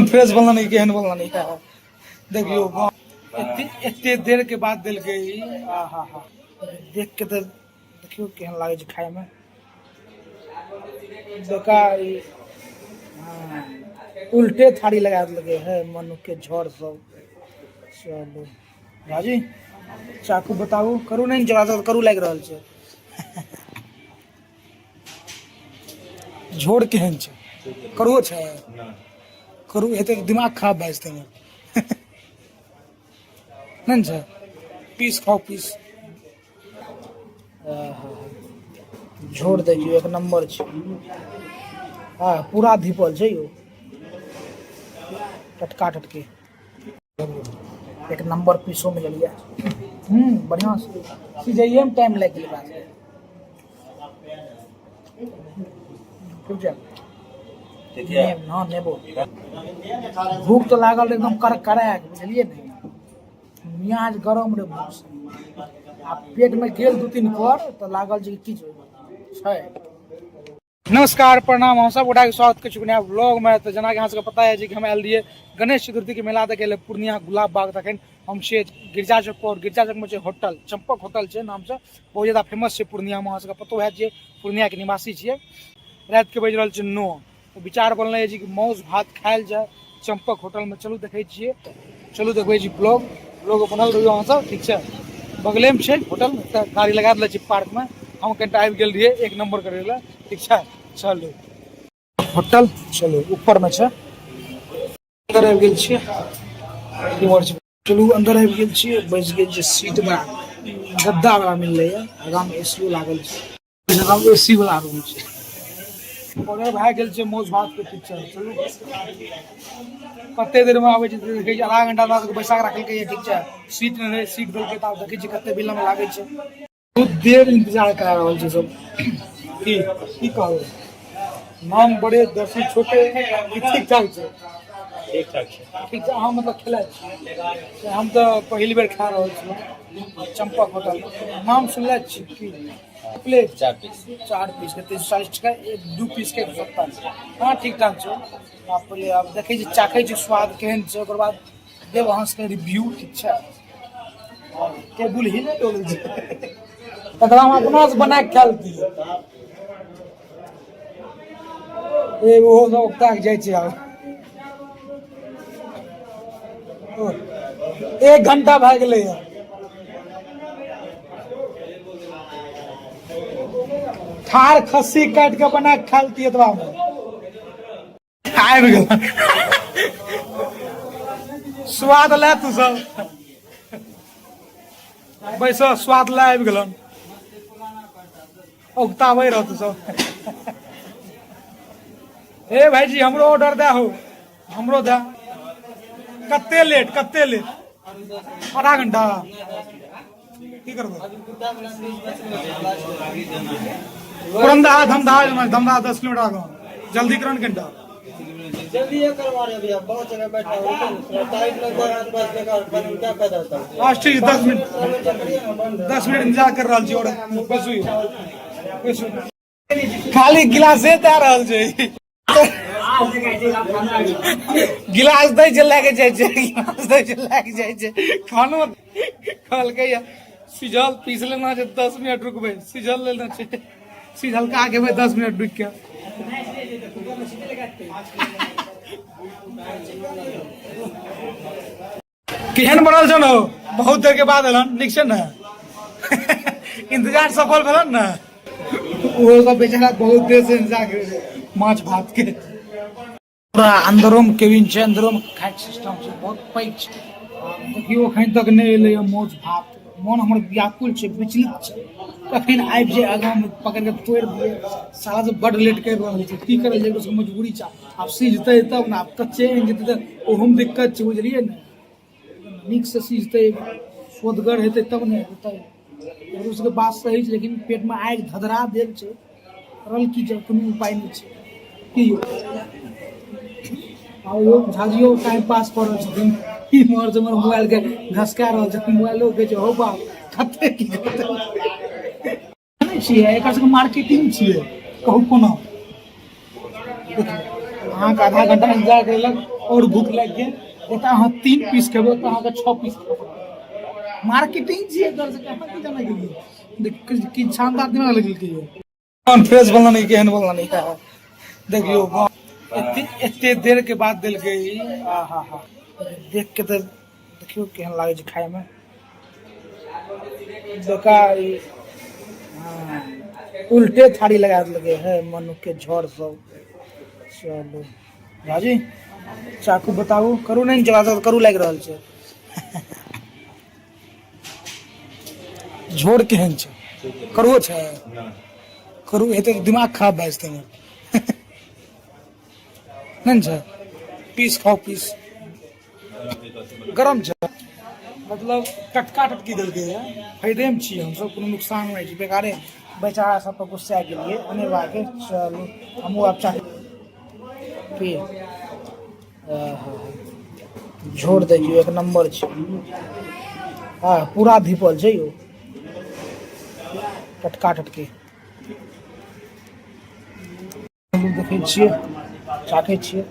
Fresh बनल नहीं केहन बनल नहीं देखियो एते एते देर के बाद देलकै ई। आ हा हा, देख के तऽ देखियो केहन लागै छै खाय मे। बेकार ई, हाँ, उल्टे थारी लगा देलकै है मनु के झोर सब। चलू भाजी, चाकू बताबू करू नहीं जरा तऽ करू लागि रहल छै। झोर केहन छै? करुओ छै? करू हेतै तऽ दिमाग खराब भए जेतै हमर। नहि ने छै? पीस खाउ पीस। आहा, झोर देखियौ एक नम्बर छै। हँ, पूरा धीपल छै यौ, टटका टटके एक नम्बर पीसो मिलल यऽ। बढ़िआँ से सिझैएमे टाइम लागि गेलै बात। ठीक छै। ठीक है। हँ, नेबो। भूख तऽ लागल रहै एकदम करकराके, बुझलियै ने? मियाज गरम रहै भूख से आ पेटमे गेल दू तीन कर तऽ लागल जे किछु छै। नमस्कार, प्रणाम, हम सब गोटा के स्वागत करै छी नया ब्लॉग में। तऽ जेनाकि अहाँ सबके पता है जे कि हम आयल रहियै गणेश चतुर्थी के मेला देखे लए पूर्णिया गुलाब बाग। तखन हम छियै गिरजा चौक पर। गिरजा चौक में छै होटल चंपक होटल छै नाम से, बहुत ज्यादा फेमस छै पूर्णिया में। अहाँ सबके पतो हैत जे पूर्णिया के निवासी छियै। राति के बाजि रहल छै 9, तऽ विचार बनलै जे कि माउस भात खायल जाय चंपक होटल में। चलू देखै छियै, चलू देखबै छी ब्लॉग। ब्लॉग बनल रहियौ अहाँ सब, ठीक छै? बगले में छै होटल, तऽ गाड़ी लगा देले छी पार्क में। हम कनिटा आबि गेल रहियै एक नंबर करै लए, ठीक छै? चलू होटल, चलू ऊपर में छै। अंदर आबि गेल छियै, इम्हर छै। चलू अंदर आबि गेल छियै, बैस गेल छियै। सीट बड़ा गद्दा वाला मिललै यऽ, आगाँ में एसीओ लागल छै। आगाँ एसी वाला रूम छै। ऑर्डर भए गेल छै मौज भात के, ठीक छै? चलू कते देर में आबै छै देखै छी। आधा घंटा बाद बैसा के राखलकै, ठीक छै? सीट नहि रहै, सीट देलकै तऽ आब देखै छी कते विलम्ब लागै छै। बहुत देर इंतजार करा रहल छै सब। की की कहबै, नाम बड़े दर्शन छोटे की ठीक ठाक छै? ठीक ठाक छै। ठीक छै। अहाँ मतलब खेला छी? हम तऽ पहिल बेर खा रहल छी चंपक होटल, नाम सुनले छी। की प्लेट? 4 पीस। 4 पीस के 340 टका, एक दू पीस के 170। हँ, ठीक ठाक छै। आब पहिले आब देखै छी, चाखै छी स्वाद केहन छै, ओकर बाद देब अहाँ सबके रिव्यू, ठीक छै? टेबुल ही नहि डोलै छै, तकरा हम अपना से बना के खायल दियै। ए ओहो सब उगता के जाइ छै। आब ओ, 1 घंटा भए गेलै। ठार खस्सी काटि के बना के खायल दियै। एतबा मे आबि गेल स्वाद ले। तू सब बैस, स्वाद ले आबि गेलन। उगताबै रह तू सब। हे भाईजी, हमरो ऑर्डर दे हो, हमरो दे। कते लेट, कते लेट? आधा घंटा की करबै? पुरंदा धमधा, धमधा 10 किलोमीटर आगाँ। जल्दी करो ने कनिटा। जल्दी ये करवा रहे अभी, आप बहुत जगह बैठा हो, टाइट लग जाएगा तो बस बेकार बंद, क्या फायदा होता है? आज ठीक, 10 मिनट, 10 मिनट इंतजार कर रहल छी। और बैसू, बैसू। खाली गिलासे दए रहल छै, गिलास दै छै, लए के जाइ छै, गिलास दै छै, लए के जाइ छै। खानो कहलकै सिझल पीस लेना छै, 10 मिनट रुकबै, सिझल लेना छै, सिझलका खेबै 10 मिनट रुकि के। केहन बनल छन हो? बहुत देर के बाद एलन, नीक छै ने? इंतजार सफल भेलन ने? ओहो सब बेचारा बहुत देर से इंतजार करे रहे माछ भात के। पूरा अंदरो में केबिन छै, अंदरो में खाय के सिस्टम छै, बहुत पैघ छै। देखियौ एखन तक नहि एलै मौज भात। मन हमर व्याकुल छै, विचलित छै, कखन आबि जाय, आगाँमे पकड़ि कऽ तोड़ि दियै। साला सब बड लेट करि रहल छै। की करल जाय, ओकर मजबूरी छै। आब सिझतै तब ने, आब कच्चे आनि जेतै तऽ ओहोमे दिक्कत छै, बुझलियै ने? नीकसँ सिझतै, सोदगर हेतै तब ने हेतै। एकरो सबके बात सही छै, लेकिन पेटमे आगि धधरा देल छै। करल की जाय, कोनो उपाय नहि छै। की यौ, आ ओ झाजियो टाइम पास कऽ रहल छथिन, इम्हर से उम्हर मोबाइल के घसका रहल छथिन। मोबाइलो कहै छै हौ बाप, कते की करतै? नहि छियै, एकर सबके मार्केटिंग छियै। कहू कोना अहाँके आधा घंटा इंतजार करेलक और भूख लागि गेल। ओतऽ अहाँ 3 पीस खेबै, ओतऽ अहाँके 6 पीस खेबै। मार्केटिंग छियै एकर से, अहाँ की जानै गेलियै? देख की शानदार दिमाग लगेलकै यौ। फ्रेश बनल नहीं, केहन बनल नहीं है। देखियौ एते एते देर के बाद देलकै ई। आ हा हा, देख के तऽ देखियौ केहन लागै छै खायमे। बेकार ई, हाँ, उल्टे थारी लगा देलकै है मनु के झोर सब। चलू भाजी, चाकू बताबू, करू नहि चला तऽ करू लागि रहल छै। झोर केहन छै? करुओ छै? करू हेतै तऽ दिमाग खराब भए जेतै हमर। नहि ने छै? पीस खाउ, पीस गरम छै, मतलब टटका टटकी देलकै है। फायदेमे छियै हमसब, कोनो नुकसान नहि छै। बेकारे बेचारा सब पर गुस्सा गेलियै अनेबाके। चलू हमहूँ आब चाही पी। झोर देखियौ, एक नम्बर छै। हँ, पूरा धीपल छै यौ, टटका टटकी। देखै छियै, चाखै छियै।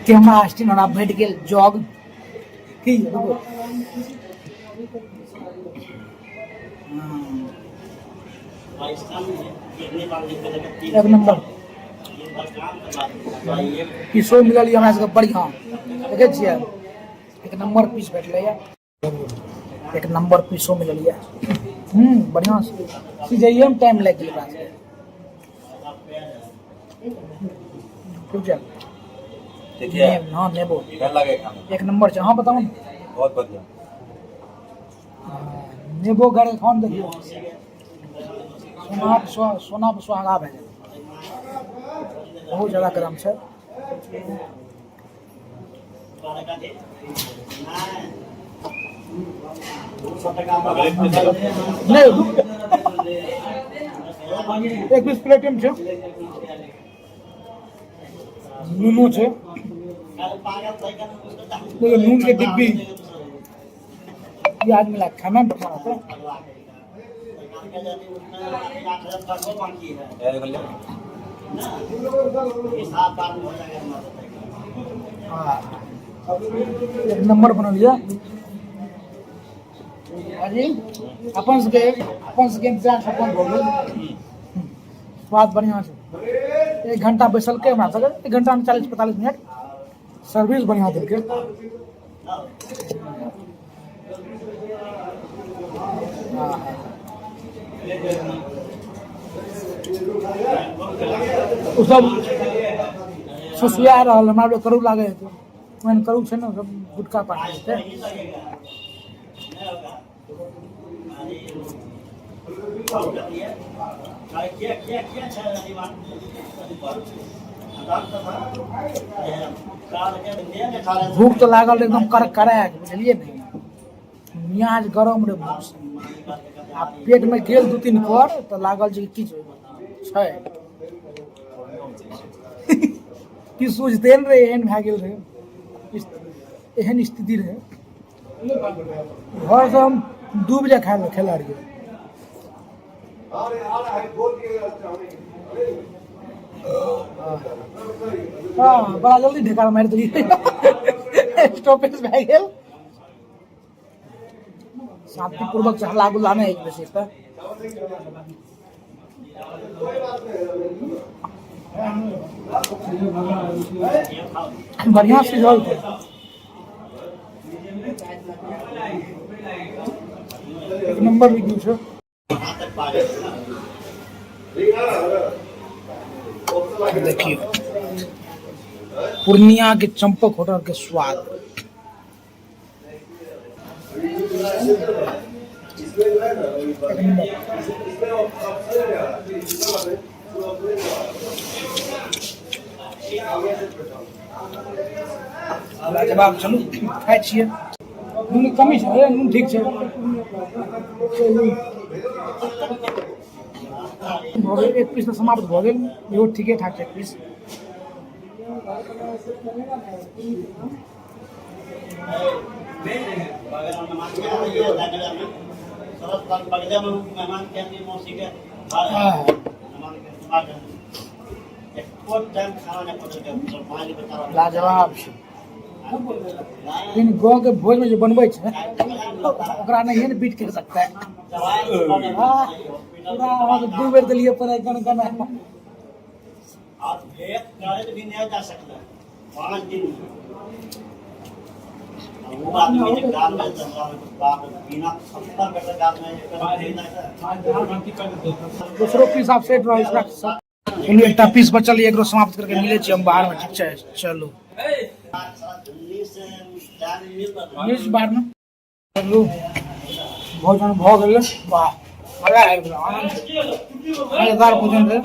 कैमरा स्टैंड हमरा भेट गेल जग की। रुको, एक नंबर पीसो मिलल यऽ हमरा सबके बढ़िआँ। देखै छियै, एक नंबर पीस भेटलै यऽ, एक नंबर पीसो मिलल यऽ। बढ़िआँ सिझैएमे टाइम लागि गेल ओकरा सबके। ठीक छै। ठीक है। हाँ, नेबो केहन लगे खाना? एक नंबर छै। अहाँ बताउ ने। बहुत बढ़िया। नेबो गरे खान देखियौ, सोना सोना पर सुहागा भए गेल। बहुत ज्यादा गरम छै। नहि, एक पीस प्लेटमे छै, नूनो छै। देखियौ, नून के डिब्बी प्याज मिला के खाना बढ़िया रहतै। हाँ, एक नंबर बनल यऽ अजी। अपन सबके इंतजार सफल भऽ गेल। स्वाद बढ़िआँ छै। एक घंटा बैसलकै हमरा सबके, एक घंटामे 40-45 मिनट। सर्विस बढ़िआँ देलकै। हाँ। ओ सब सुसुआ रहल, हमरा आरके करू लागै हेतै। ओहन करू छै ने, सब गुटखा पाठ जेतै। भूख तऽ लागल रहै एकदम करकराके, बुझलियै ने? मियाज गरम रहै भूखसँ आ पेटमे गेल 2-3 कर तऽ लागल जे किछु छै कि सूझते ने रहै। एहन भए गेल रहै, एहन स्थिति रहै। घरसँ हम 2 बजे खाय लए खेला रहियै। हँ, बड़ा जल्दी ढेकार मारि देलियै, स्टॉपेज भए गेल। शांतिपूर्वक हल्ला गुल्ला नहि अछि बेसी तऽ। बढ़िआँ सिझल छै। एक नंबर रिव्यू छै। देखियौ, पूर्णिया के चंपक होटल के स्वाद। एक नंबर। लाजवाब। चलू, खाइ छियै। नून कमी छै? नून ठीक छै। चलू, भऽ गेल। एक पीस तऽ समाप्त भऽ गेल। इहो ठीके ठाक छै एक पीस। लाजवाब छै। लेकिन गाँव के भोज में जे बनबै छै, ओकरा नहीं ने बीट कर सकता है। हाँ, पूरा अहाँके 2 बेर देलियै पर गन गन। आप भेंट करे भी नहीं जा सकता 5 दिन। वो आदमी जे गाल में बाप बिना 70 मीटर गाल में। दोसरो पीस आब सेट रहै छै। चलू, एकटा पीस बचल, एकरो समाप्त करके मिलै छी हम बाहर में, ठीक छै? चलू, मिलै छी बाहर में। चलू, भोजन भऽ गेलै। वाह, मजा आबि गेल, आनंद, मजेदार भोजन रहै।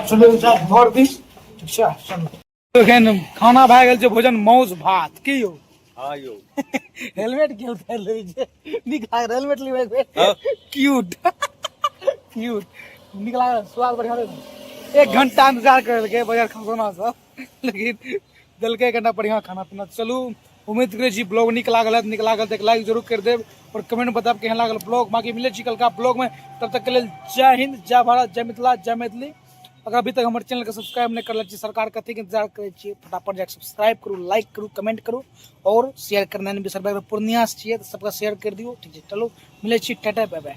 चलू, घर दिस, ठीक छै? चलू, एखन खाना भए गेल छै भोजन, माउस भात। की यौ? हाँ यौ। हेलमेट के उतारि लेने छै? नीक लागल हेलमेट लेबै। क्यूट क्यूट, नीक लागल, स्वाद बढ़िया रहै। 1 घंटा इंतजार करेलकै बजार खसौना सब, लेकिन देलकै 1 घंटा बढ़िया खाना पीना। चलू, उम्मीद करै छी ब्लॉग नीक लागल है। नीक लागल तऽ एक लाइक जरूर कर देब और कमेंट बताब केहन लागल ब्लॉग। बाकी मिलै छी कलका ब्लॉग में, तब तक के लेल जय हिंद, जय भारत, जय मिथिला, जय मैथिली। अगर अभी तक हमर चैनल के सब्सक्राइब नहीं करले छी, सरकार कथी के इंतजार करै छियै? फटाफट जाके सब्सक्राइब करू, लाइक करू, कमेंट करू और शेयर करना नहीं बिसरबै। अगर पूर्णिया से छियै तऽ सबके शेयर कर दियौ, ठीक छै? चलू, मिलै छी, टाटा, बाय बाय।